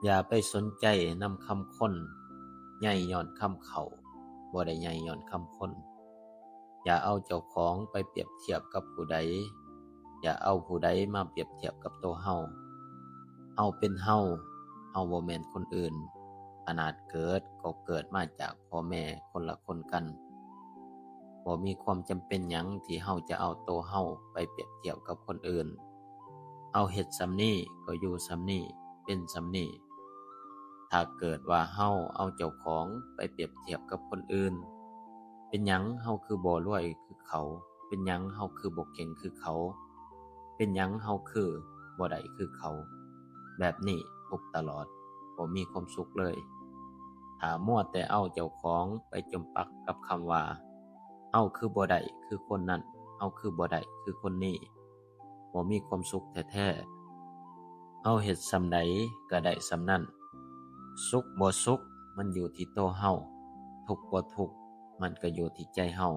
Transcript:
ຢ່າໄປສົນໃຈນຳຄຳຄົນ, ໃຫຍ່ຍ້ອນຄຳເຂົາ, ບໍ່ໄດ້ໃຫຍ່ຍ້ອນຄຳຄົນ. ຢ່າເອົາເຈົ້າຂອງໄປປຽບທຽບກັບຜູ້ໃດ, ຢ່າເອົາຜູ້ໃດມາປຽບທຽບກັບໂຕເຮົາ. ເຮົາເປັນເຮົາ, ເຮົາບໍ່ແມ່ນຄົນອື່ນ. ຂະໜາດເກີດກໍເກີດມາຈາກພໍ່ແມ່ຄົນລະຄົນກັນ. ບໍ່ມີຄວາມຈຳເປັນຫຍັງທີ່ເຮົາຈະເອົາໂຕເຮົາໄປປຽບທຽບກັບຄົນອື່ນ. ເຮົາເຮັດສ່ຳນີ້ກໍຢູ່ສ່ຳນີ້, ເປັນສ່ຳນີ້. ຖ້າເກີດວ່າເຮົາເອົາເຈົ້າຂອງໄປປຽບທຽບກັບຄົນອື່ນ, ເປັນຫຍັງເຮົາຄືບໍ່ລວຍຄືເຂົາ? ເປັນຫຍັງເຮົາຄືບໍ່ເກັ່ງຄືເຂົາ? ເປັນຫຍັງເຮົາຄືບໍ່ໄດ້ຄືເຂົາ? ແບບນີ້ທຸກຕະຫຼອດ, ບໍ່ມີຄວາມສຸກເລີຍ. ຖ້າມົວແຕ່ເອົາເຈົ້າຂອງໄປຈົມປັກກັບຄຳວ່າ ເຮົາຄືບໍ່ໄດ້ຄືຄົນນັ້ນ, ເຮົາຄືບໍ່ໄດ້ຄືຄົນນີ້, ບໍ່ມີຄວາມສຸກແທ້ໆ. ເຮົາເຮັດສ່ຳໃດກໍໄດ້ສ່ຳນັ້ນ. ສຸກບໍ່ສຸກມັນຢູ່ທີ່ໂຕເຮົາ, ທຸກບໍ່ທຸກມັນກໍຢູ່ທີ່ໃຈເຮົາ.